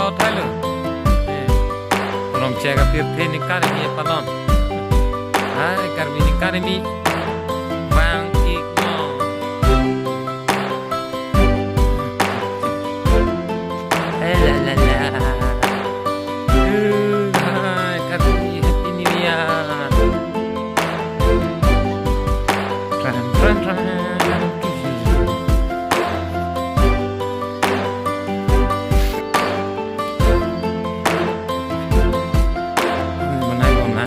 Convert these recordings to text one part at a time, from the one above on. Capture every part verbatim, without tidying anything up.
Hello. Eh, Rongchek apirthe ningkan kimi palon. Hai, Karbi ningkan kimi. Bang ik no. Eh, la, la, la. Eh, hai, Karbi, Happy New Year. Tran, tran, tran. Bonai bom na.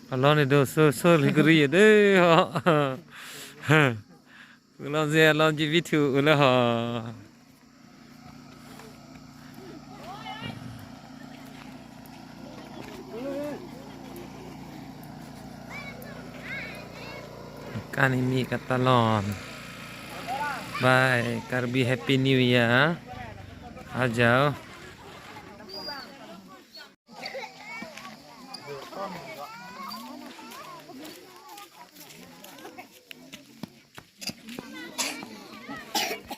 Alon do so so ligri de ho. Ulon je alon ji vithu ulo ho. Kani mi katalon. Bye, Karbi Happy New Year. Ajao.